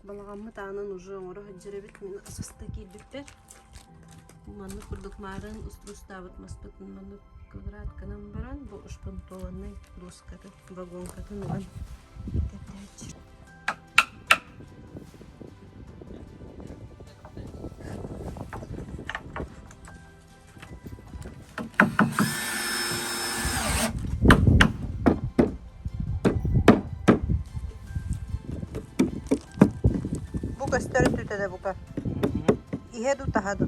Балаҕаммыт аанын уже оҥоро сылдьар эбит, мин саста киирбиппэр. Маннык курдук маарын устаабыт маспытын маннык квадрат гынан баран бу шпунтованнай доскатын, вагонкатын ылан кэтэрдээччи. Бу көстөр өттүтэ да бука. Иһэ ду таһа ду.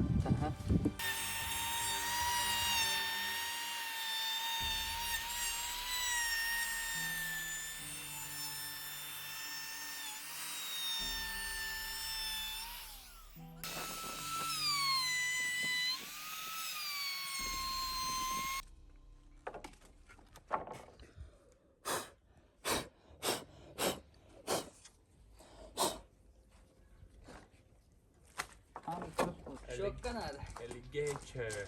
Alligator.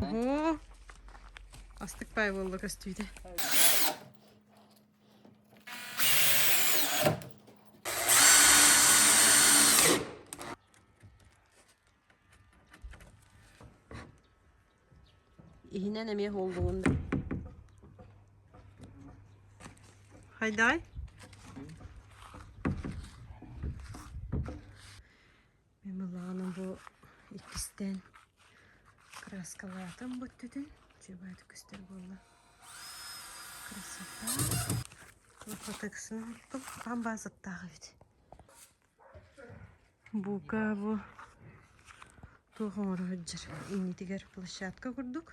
Ого! Астык пай буолла көстүүтэ. Иһинэн эмиэ холлугун Хайдай? Мен былаҕынан бу иккистээн краскалаатым бүттүтүн. Чүбааты көстөр буолла. Красота. Лопатыксын оттум. Там баазаттаах эбит. Бука бу туох оҥоро сылдьар иннитигэр площадка курдук.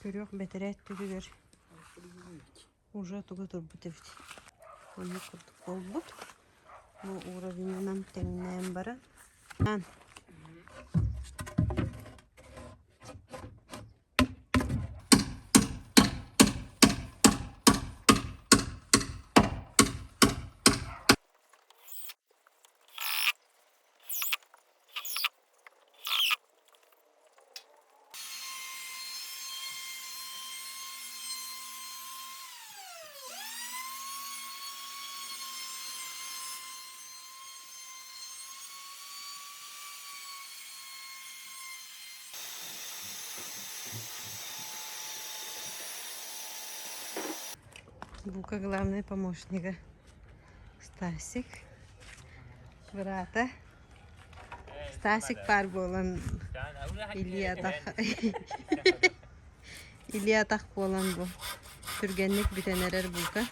Көрүөх бэтэрээт түгүгэр уже туга турбут эбит. Оннук курдук буолбут. Бу уровенынан тэҥнээн баран. Бука главный помощнига Стасик быраата Стасик баар буолан Илья атах Илья атах буолан бу түргэнник бүтэн эрэр бука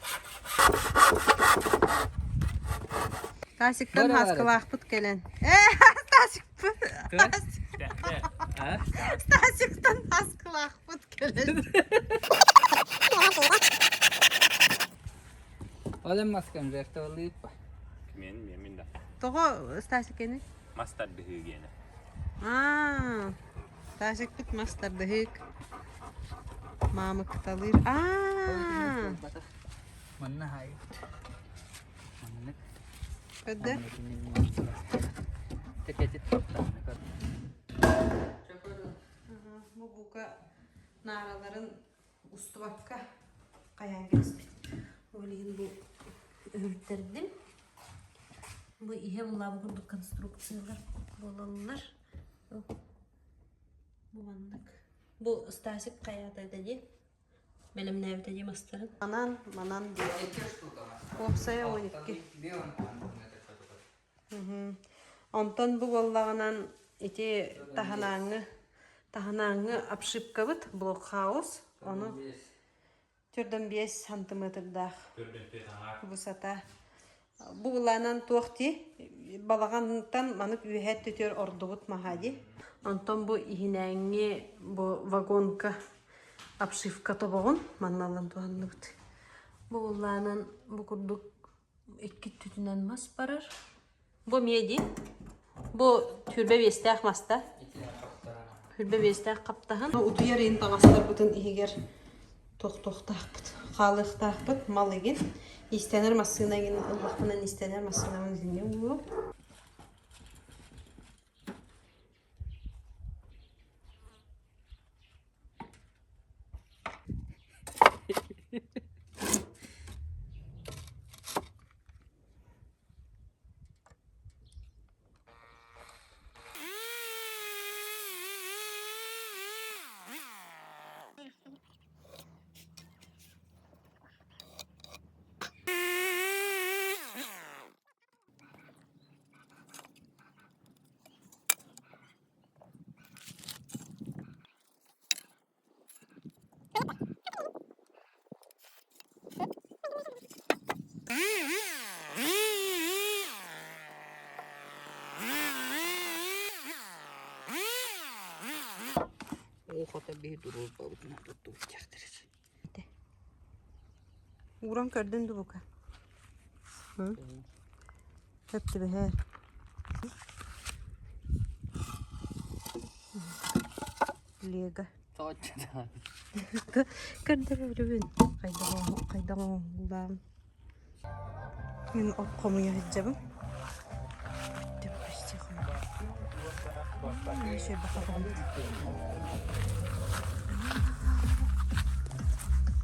Стасиктан Һааскалаахпыт кэлэн ээ Стасикпыт Стасиктан Һааскалаахпыт кэлэн Ол маскам жертвалыыппа. Мен мен да. Тоҕо Стасик ини? Мас тардыһыы гиэнэ. Аа, Стасикпыт мас тардыһык. Маамыкталыыр. Аа. Манна хаайбыт. Маннык. Көрдө? Текетит Бу бука наараларын устубакка хайаан кэбиспит. Ол иһин бу өһүртэрдим. Бу иһэ булаабы курдук конструкциялар буолаллар. Бу маннык. Бу Стасик хайаата дии. Бэлэмнээбитэ дии мастарын. Манан, манан диэн. Уопсайа 12. Онтон бу буоллаҕынан ити таһынааҥҥы таһынааҥҥы обшивкабыт блокхаус ону 45 сантиметрдаах высота. Бу былаанан туох дии балаҕантан манык үөһээ өттүтүгэр ордубут маһа дии. Онтон бу иһинээҥҥи бу вагонка обшивка тобоҕун манна ылан туһанныбыт. Бу былаанан бу курдук Икки өттүтүнэн мас барар. Бу эмиэ дии. Бу түрбэ биэстээх маста. Түрбэ биэстээх хаптаһын. Утуйар иин таҥастарбытын иһигэр тохтуохтаахпыт. Хаалыахтаахпыт мал игин. Иистэнэр массыына игин ыллахпына иистэнэр массыынабын итиннэ ууруом. Уу хото биһи дружбабытын туттубут дьахтар. Ууран көрдүн дуу бука? Сөп түбэһэр. Лего. Көрдөрөрүбүн хайдах оҥоһуулаам. Мин от хомуйа сылдьабын.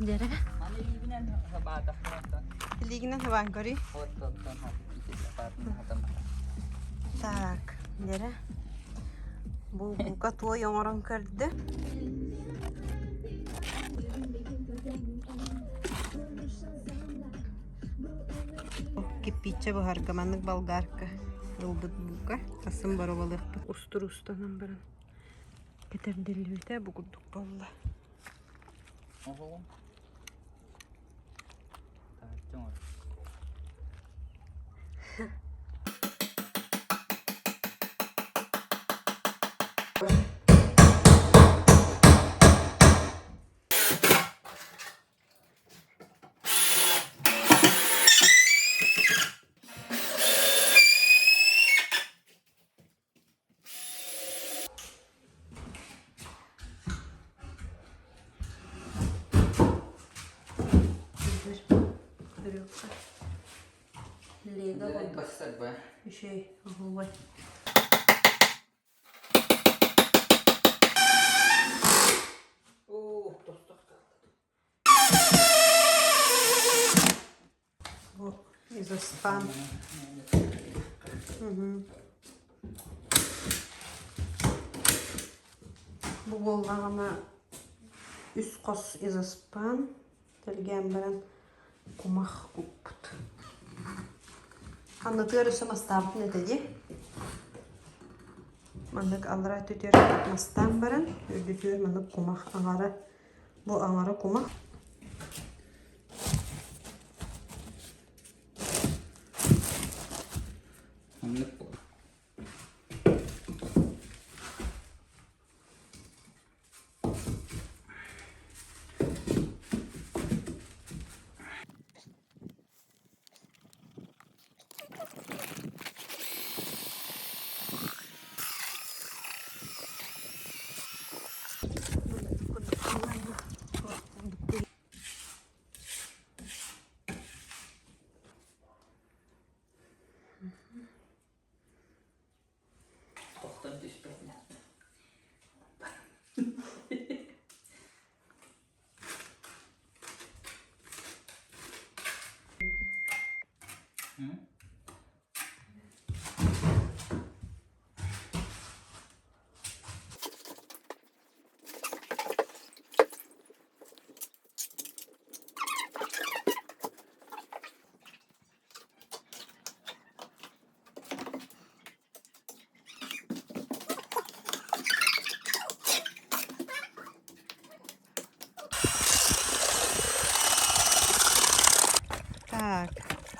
Дьэрэ. Илиигинэн хабаан көрүй. Так, дьэрэ. Бу бука туой оҥорон көрдө. Киппииччэ буһарга маннык болгарка ылбыт бука сасын боруобалыахпыт. Устурустанан баран кэтэрдиллибитэ бу курдук буолла. Лего Үчүгэй, оһуобай. Бу изоспан. Бу буоллаҕына үс хос изоспан тэлгээн баран кумах куппут. Аннытыгар өссө мастаабытын этэ дии. Маннык аллараа өттүтүгэр мастаан баран, үрдүтүгэр маннык кумах аҥара Бу аҥара кумах. Оннук буолар. Тохтон түспэтинэ. Так,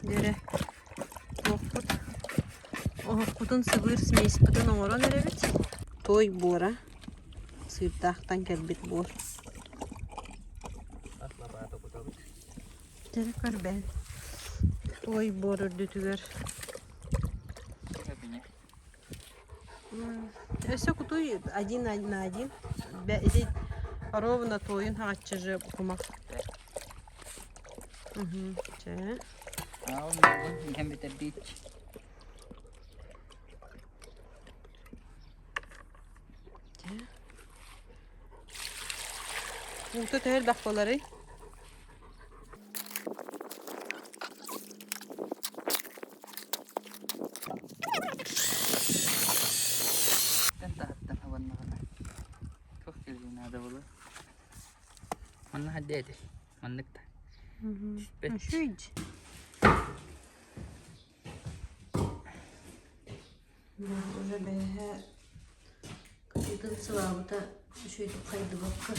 дьэрэ туохпут оһохпутун сыбыыр смеспытын оҥорон эрэбит. Той буора сыырдаахтан кэлбит буор. Дьэрэ көрбөөн. Той буор үрдүтүгэр Өссө кутуй один на один. Ити ровно туойун хаҕаччы же кумах. Чэ. Аал муҥун иһэн бүтэрдиич. Чэ. Уута төһө элбэх буоларый? Таһыттан хабаннаҕына туох кэлиэ наада буолуо. Манна хаддэ этэй. Маннык да. Түспэт. Үчүгэй. Уже бэйэһэ кытыытын сылаабыта үчүгэйдик хайдыбакка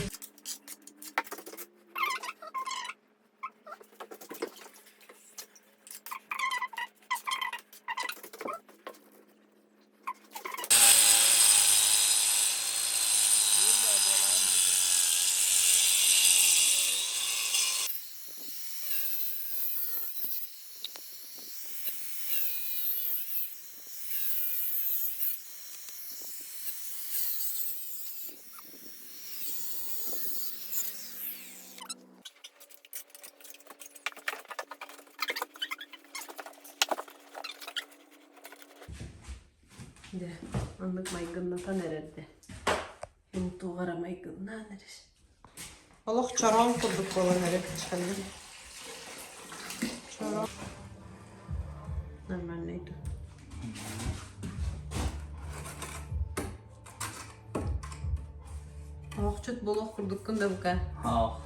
Дьэ, оннук майгыннатан эрэрдэ. Мин туох эрэ майгыннаан эрэр. Олох чороон курдук буолан эрэр ханнык. Чороон. Нормальный тут. Оохчут буолуох курдуккун да бука. Оох.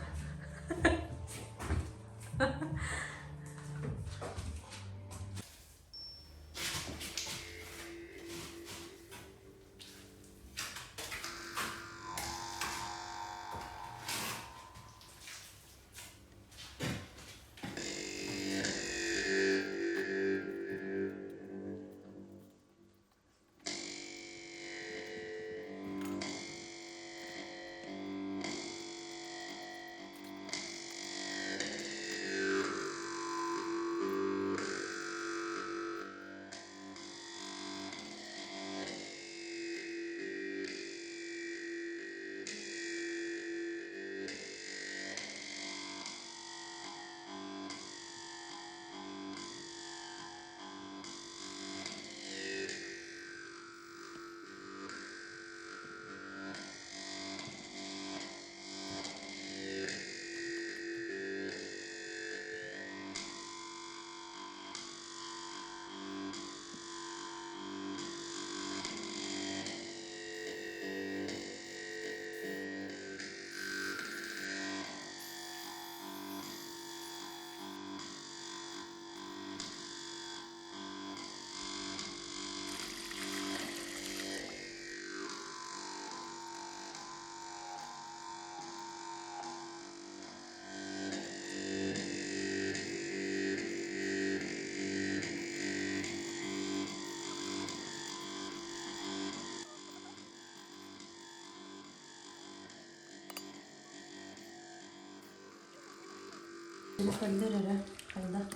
Кэллэр эрэ, хайдах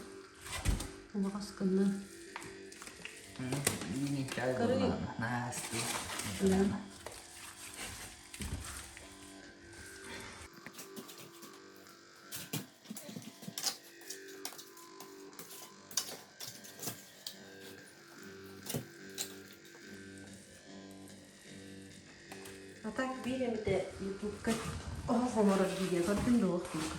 Улаҕас гынна. Кырыы. Наасты. А так биир эмитэ ютубка оһох оҥорор видео көрдүм да олох туга.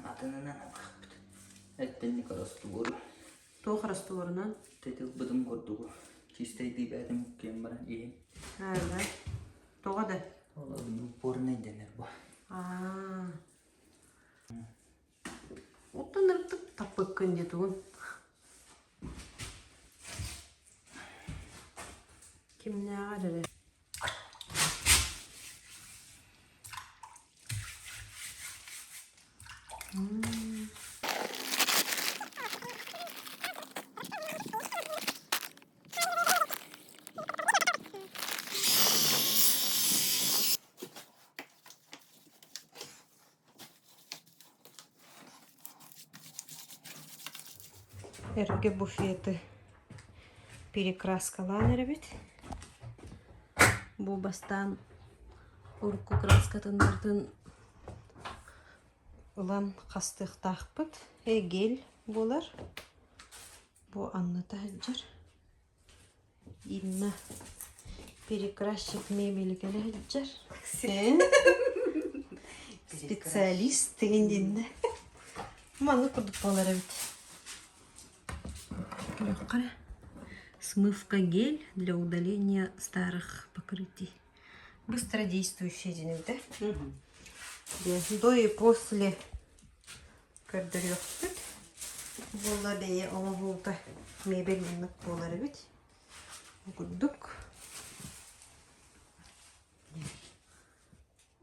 Атынынан абахпыт. Эттенник раствору. Туох растворунан? Тетил бытым курдугу. Чистай бээтим кем баран иһин. Ага. Тоҕо да? Ол упорный денер бу. Аа. Оттон ыртык таппыккын дии тугун. Кимнээҕэр эрэ. Эргэ буфеты перекраскалаан эрэбит. Бу бастаан урукку краскатын барытын ылан хастыахтаахпыт. Гель буолар. Бу анныта сылдьар. Инна перекрасчик мебели кэлэ сылдьар. Специалист деген диэннэ. Маннык курдук буолар эбит. Көрүөххэ. Смывка гель для удаления старых покрытий. Быстродействующий диэн эбит. До и после көрдөрүөхпүт. Буолла бэйэ оҥоһуута мебель маннык буолар эбит. Бу курдук.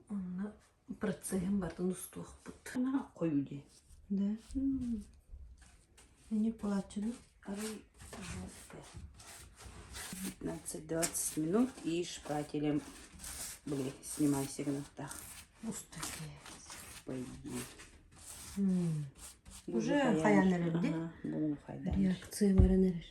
Онно процеһын барытын устуохпут. Хойуу дии. Да. Они плачут. Арай 15-20 минут и шпателем были снимайся гынахтаах. Устаки. По идее. Уже хайаан эрэрди. Бу хайдан. Реакция баран эрэр.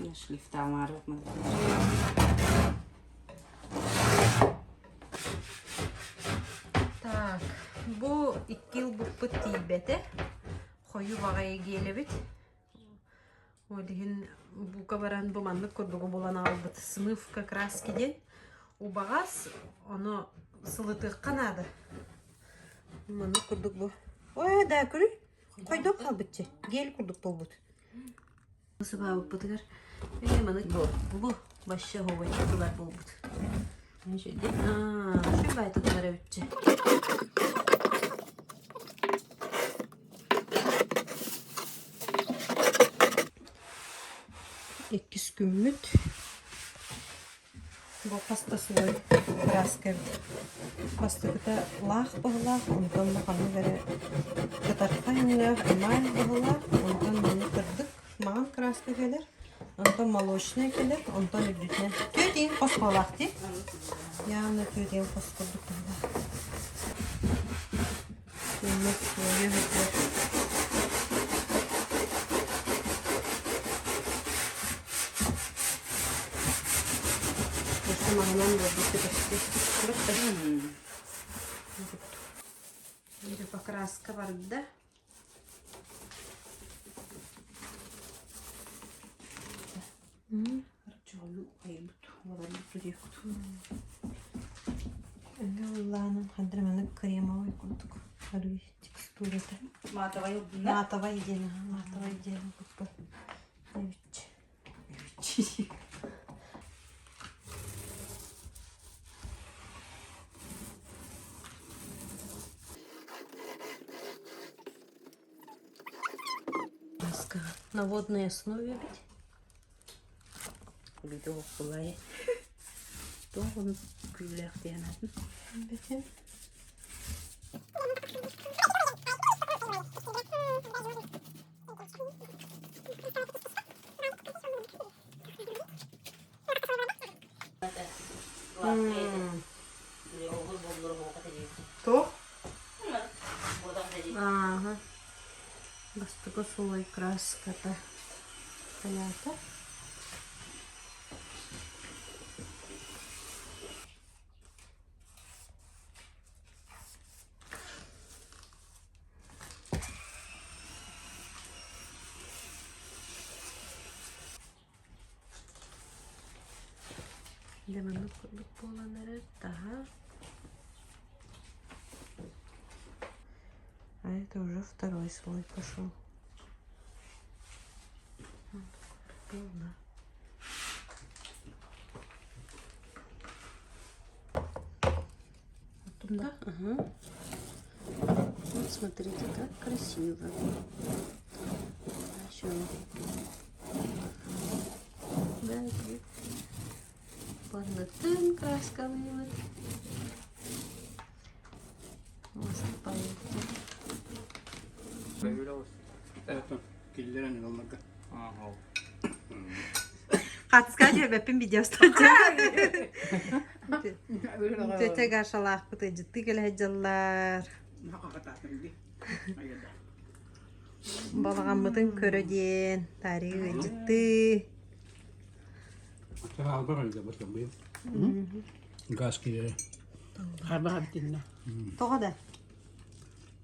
Я шлифтамар. Так, бу икки ылбыппыт тиийбэтэ. Хойуу баҕайы гиэлэбит. Ол иһин бука баран бу маннык курдугу булан аҕалбыт смывка краски диэн убаҕас, ону сылытыахха наада. Маннык курдук бу. Ой, да, көрүй, хойдук хаалбытчы, гель курдук буолбут. Сыбаабыппытыгар ээ маны бу баще оһуобай буолбут. Аа, үчүгэй баайтылар эбитчи. Иккис күммүт. Бу хаста слой краска эбит. Бастакыта лаах быһылаах, онтон ханнык эрэ кытархай өҥнөөх эмаль быһылаах, онтон маннык кырдык маҥан краска кэлэр, онтон молочный кэлэр, онтон үрдүтүнэн түөрт иин хос буолаах дии. Явно түөрт иин хос курдук быһылаах. Маннык слойа сылдьар. Өссө маһынан буолбут көтөстү. Биир покраска барда. Өҥө ыллаанын ханна маннык кремовый курдук арыы текстурата. Матовай Матовай диэн матовай диэн куппут. Эбиччи. Эбиччи. На водной основе ведь? Күлүүтэ уһуккулай. Туох ону күүлээх диэн атын. Бэтим. Туох? Ааһа. Бастакы сулай краската. Понятно? Дьэ маннык курдук буолан эрэр таһа. Это уже второй слой пошел. Вот полно. Да, ага. Вот смотрите, как красиво. Еще. Да, Парнатын краскалыыбыт. Киллэрэн ылларга. Хатыска диэбэппин видео статья. Тетя Гашалаахпыт ыдьыттыы кэлэ сылдьаллар. Балаҕаммытын көрө диэн таарыйы ыалдьыттыы. Газ киирэрэ. Харбаха битиннэ. Тоҕо да?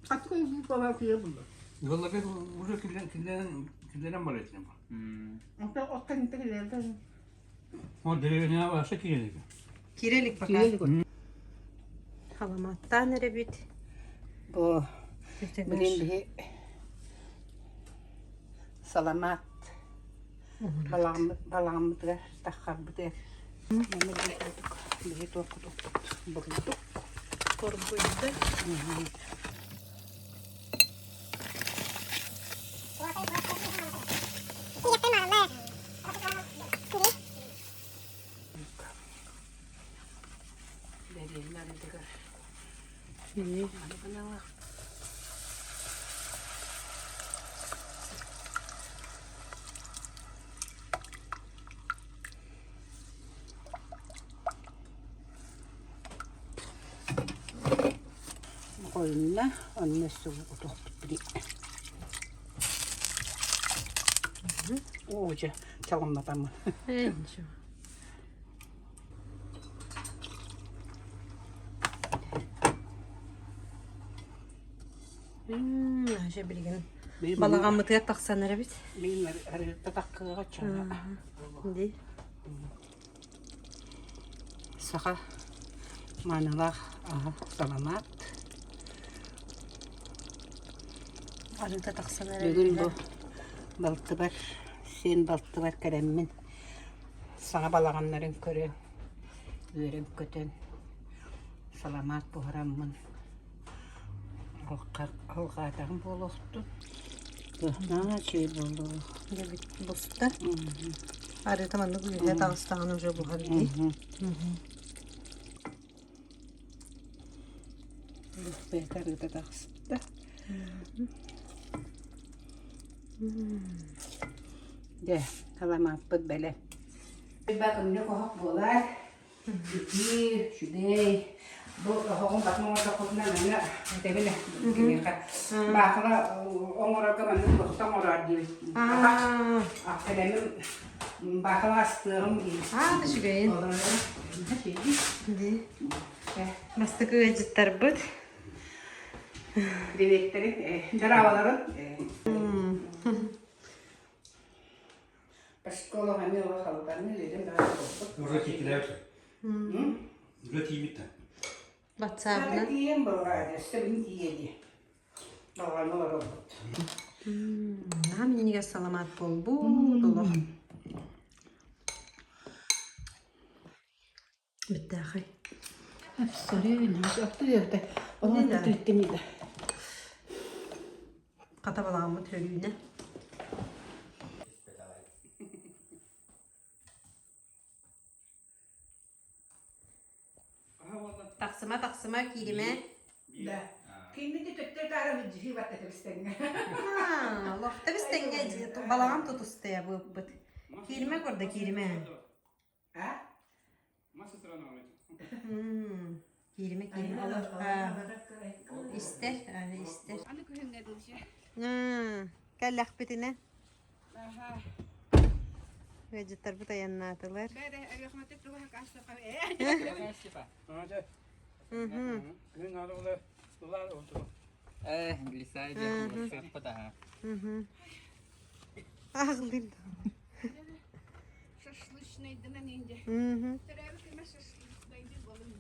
Хатыка бала киирэ булла. Ыалларга уже киллэн киллэн киллэрэн бар этим. Онто оттон интегрелден. О деревня вообще киирелик. Киирелик пока. Халаматтаан эрэбит. Бу билин биһи саламаат балаҕаммытыгар таххарбытыгар биһи туох бурдук Хоргуйда. Бэриэлин арыытыгар Хойунна, онно өссө утуохпут били. Оо, дьэ, чалымнатаммын. Э, ничего. Аже билигин балаҕаммытыгар тахсан эрэбит. Мин арыытта таккыаҕа чаҕа. Ди. Саха маанылаах аһа саламаат. Арыыта тахсан эрэбит. Бүгүн бу балтыбар, сиэн балтыбар кэлэммин саҥа балаҕаннарын көрөн, үөрэн-көтөн, саламаат буһараммын алҕаатаҕым буолуохтун. Наһаа үчүгэй буолуо. Буста. Арыыта маннык үөһэ таҕыстаҕына уже буһар дии. Бэйэтэ арыыта таҕыста. Дьэ, саламааппыт бэлэм. Бакымньык оһох буолар. Итии, үчүгэй. Бу оһоҕун батын оҥордохпутуна манна этэбин киниэхэ баахыла оҥорорго маннык туохта оҥороор диэбит. Кэлэмим баахыла астыаҕым диир. Аа, үчүгэйин. Ди. Бастакы ыалдьыттарбыт. Приветтерин, дьараабаларын. Школаҕа эмиэ халытарны илиитин баар буолбут. Уже тиийдилэр. Уже тиийбит да. Ватсабынан. Тиийэн буоллаҕа өссө мин тиийэ дии. Балаҕаҥҥа олоробут. Наһаа минньигэс саламаат буолбут олох. Бүттээхэй. Хата балаҕаммыт хөрүүнэ. Тахсыма, тахсыма, кииримэ. Да. Кинини төттө таары дьиһи батта тэбистэҥҥэ. Лох тэбистэҥҥэ балаҕан тутустая быыппыт. Кииримэ көрдө, кииримэ. А? Кииримэ, кииримэ. Истэр, истэр. Аны күһүҥҥэ дылжы. Кэллэхпитинэ. Ыалдьыттарбыт айаннаатылар. Э, глисай диэн Ағылдыр. Шашлычныйдынан инде. Төрөөбүт күмэ шашлычныйды болун.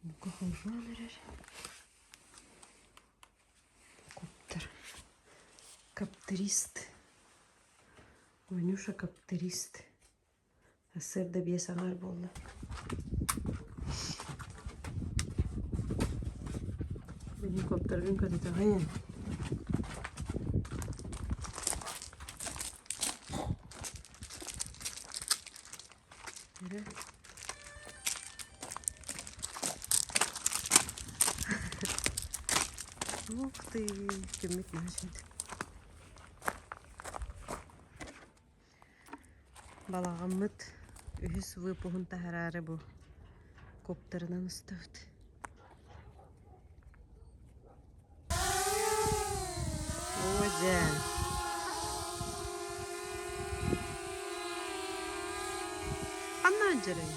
Бука холбоон эрэр. Коптер. Коптерист. Ванюша коптерист. Сарсыарда биэс аҥаар буолла. Билигин коптергын көтүтэҕин. Эрэ. Ух ты, күммүт наһаа Балаҕаммыт үһүс выпуһун таһараары бу куптарынан устабыт. Оо дьэ. Ханна дьэрэй?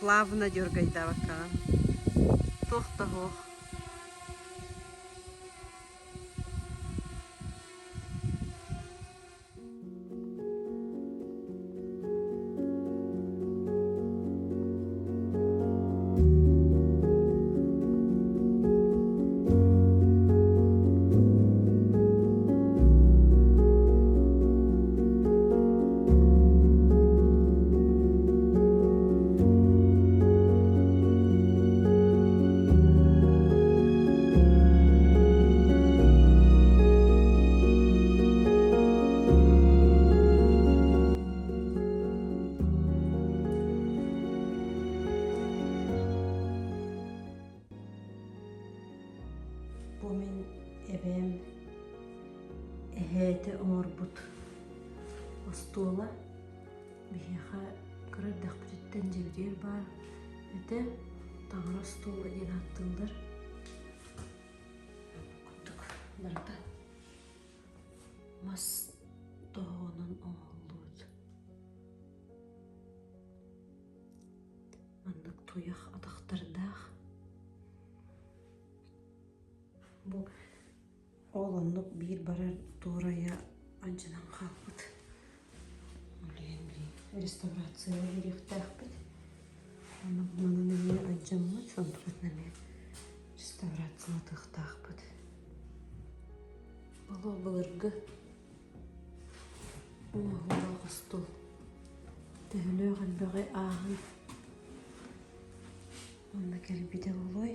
Плавно дергайдаабаккаҕын. Туох да суох. Бу мин эбээм эһээтэ оҥорбут остуола биһиэхэ кыра эрдэхпититтэн дьиэбитигэр баар этэ таҥара остуола диэн ааттыыллар курдук барыта мас тоһоҕонон оҥоһуллубут Маннык туйах атахтардаах. Бу ол оннук биир барар туорайа алдьанан хаалбыт. Билигин билигин реставрацияҕа биэриэхтээхпит. Онно манан эмиэ алдьаммыт, онтукатын эмиэ реставрациялатыахтаахпыт. Олох былыргы оҥоһуулаах остуол. Төһөлөөх элбэҕи ааһан Онно кэлбитэ буолуой?